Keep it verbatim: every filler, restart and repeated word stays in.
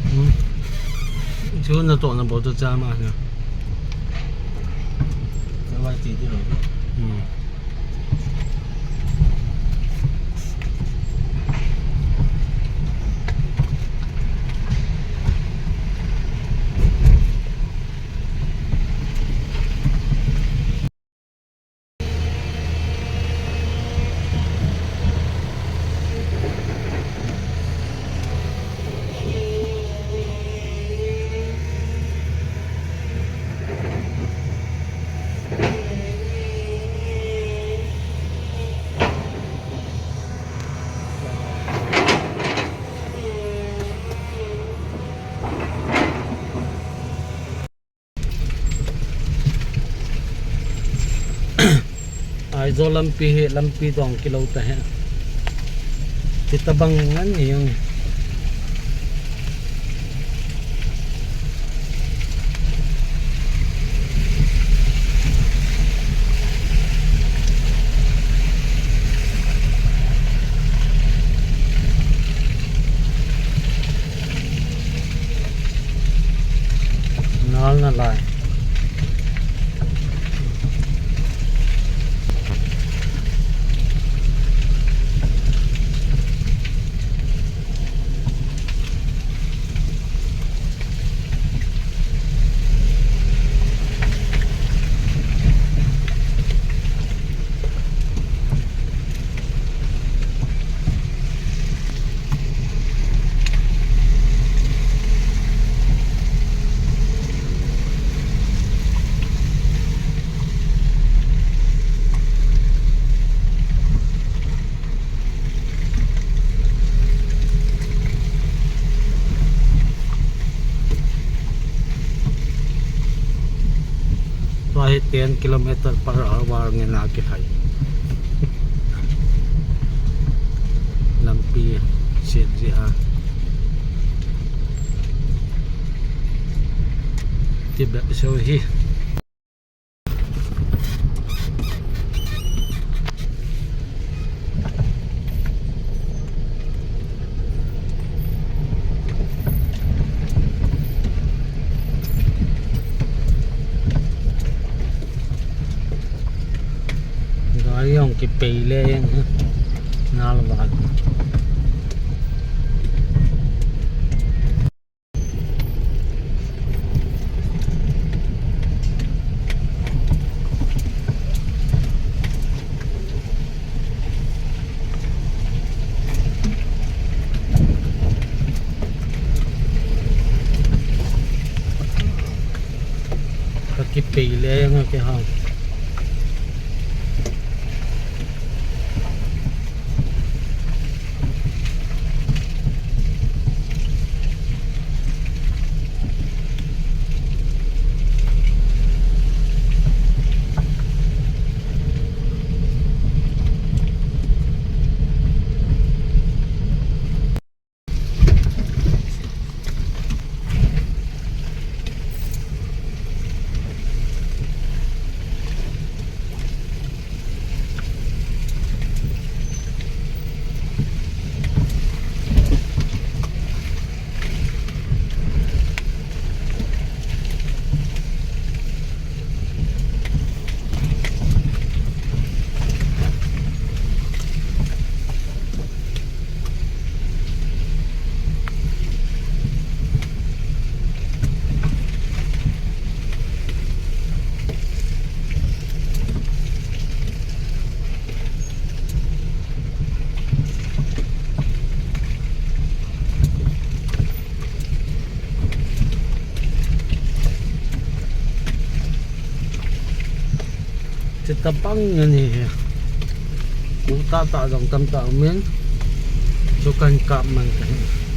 Hmm. Chu natohna bol chu chama na. Hmm. Aizawl lampi hi lampi dong kilou ta hi. Hitabang ngan hi jong. Nal nalai. Tua hi ten kilometer per hour ngen a kihai. Lampi set jeh a. Tibep so hi. Gari jong kipei le jeng hi. Nal val. Ka kipei le jeng a kei ha. Chutabang ngen hi. Ku tahtah jong tamtah um in. Chu kan kap man ka hi.